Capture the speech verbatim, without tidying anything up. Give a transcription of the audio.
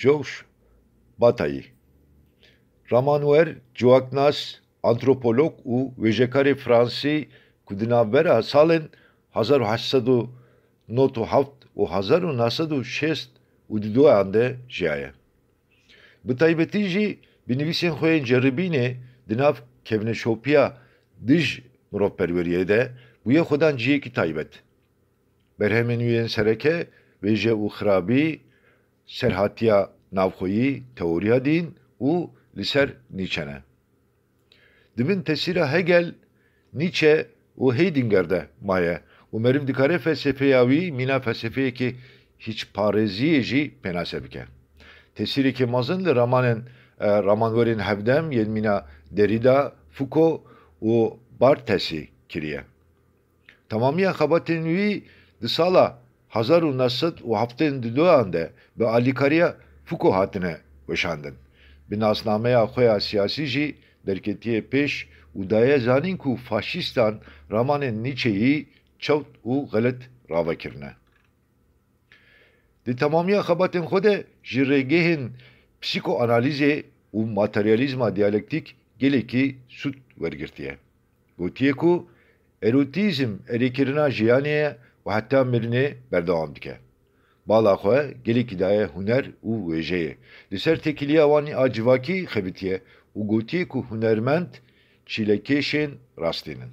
Georges Bataille. Ramanwer, civaknas, antropolog û wêjekarê fransî ku di navbera salên hezar û heşt sed û nod û heft û hezar û neh sed û şêst û duyan de jiyaye. Bi taybetî jî bi nivîsên xwe yên ceribînê di nav kevneşopiya dij mirovperweriyê de bûye xwedan cihekî taybet. Berhemên wî yên sereke, Wêje û Xirabî, Serhatiya Navxweyî, Teoriya Dîn û Li Ser Nîçe ne. Di bin tesîra Hegel, Nîçe û Heidegger de maye û meriv dikare felsefeya wî mîna felsefeyekê hîçparêziyê jî pênase bike. Tesîrekê mezin li ramanên, e, ramanwerên hevdem yên mîna Derrida, Foucault û Barthesî kiriye. Temamiya xebatên wî di sala hezar û neh sed û heftê û duyan de bi alîkariya Foucault hatine weşandin. Bi nasnameya xwe ya siyasî jî derketiye pêş û daye zanîn ku faşîstan ramanên Nîçeyî çewt û xelet ravekirine. Di temamiya xebatên xwe de ji rêgehên psîkoanalîzê û materyalîzma diyalektîk gelekî sûd wergirtiye. Gotiye ku erotîzm erêkirina jiyanê ye û heta mirinê berdewam dike. Bala xwe gelekî daye huner û wêjeyê. Li ser têkiliya wan a civakî xebitiye û gotiye ku hunermend çîlekêşên rastîn in.